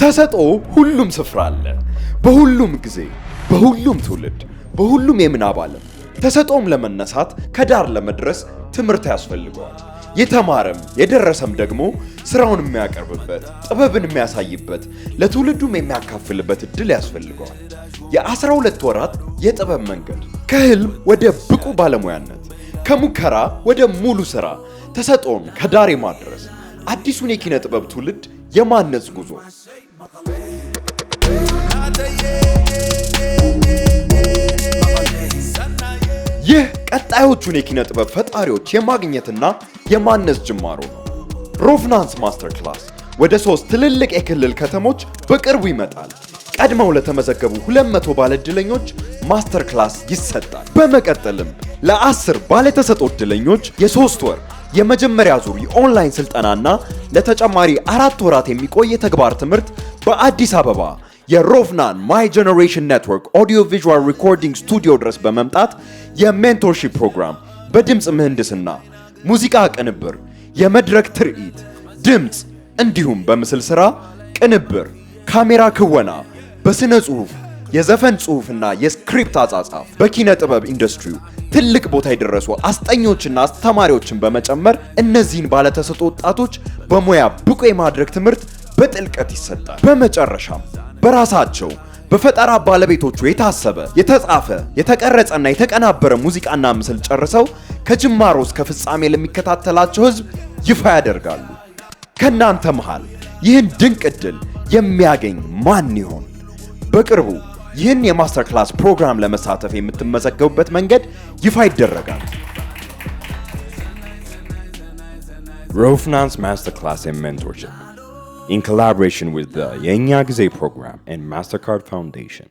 ተሰጥኦ ሁሉም ስፍራ አለ። በሁሉም ጊዜ፣ በሁሉም ትውልድ፣ በሁሉም የምናብ ዓለም ተሰጥኦም ለመነሳት፣ ከዳር ለመድረስ ትምህርት ያስፈልገዋል። የተማረም የደረሰም ደግሞ ስራውን የሚያቀርብበት፣ ጥበብን የሚያሳይበት፣ ለትውልዱም የሚያካፍልበት እድል ያስፈልገዋል። የ12 ወራት የጥበብ መንገድ፣ ከህልም ወደ ብቁ ባለሙያነት፣ ከሙከራ ወደ ሙሉ ስራ፣ ተሰጥኦን ከዳር የማድረስ፣ አዲሱን የኪነ ጥበብ ትውልድ የማነጽ ጉዞ። ይህ ቀጣዮቹን የኪነ ጥበብ ፈጣሪዎች የማግኘትና የማነጽ ጅማሮ ነው። ሮፍናንስ master class ወደ ሶስት ትልልቅ የክልል ከተሞች በቅርቡ ይመጣል። ቀድመው ለተመዘገቡ 200 ባለዕድለኞች master class ይሰጣል። በመቀጠልም ለ10 ባለተሰጥኦ ዕድለኞች የ3 ወር የመጀመሪያ ዙር የኦንላይን ስልጠናና ለተጨማሪ 4 ወራት የሚቆይ የተግባር ትምህርት በአዲስ አበባ የሮፍናን My Generation Network audio visual recording studio ድረስ በመምጣት የ mentorship ፕሮግራም በድምፅ ምህንድስና፣ ሙዚቃ ቅንብር፣ የመድረክ ትርኢት፣ ድምፅ እንዲሁም በምስል ሥራ ቅንብር፣ ካሜራ ክወና፣ በስነ ጽሑፍ፣ የዘፈን ጽሑፍና የ script አጻጻፍ በኪነ ጥበብ ኢንዱስትሪው ትልቅ ቦታ የደረሱ አስጠኞችና አስተማሪዎችን በመጨመር እነዚህን ባለተሰጥኦ ወጣቶች በሙያ ብቁ የማድረግ ትምህርት በጥልቀት ይሰጣል። በመጨረሻም በራሳቸው በፈጠራ ባለቤቶቹ የታሰበ፣ የተጻፈ፣ የተቀረጸና የተቀናበረ ሙዚቃና ምስል ጨርሰው ከጅማሮ እስከ ፍጻሜ ለሚከታተላቸው ሕዝብ ይፋ ያደርጋሉ። ከእናንተ መሃል ይህን ድንቅ ዕድል የሚያገኝ ማን ይሆን? በቅርቡ ይህን የ master class ፕሮግራም ለመሳተፍ የምትመዘገቡበት መንገድ ይፋ ይደረጋል። Rofnan's Masterclass and Mentorship in collaboration with the የእኛ ጊዜ program and Mastercard Foundation.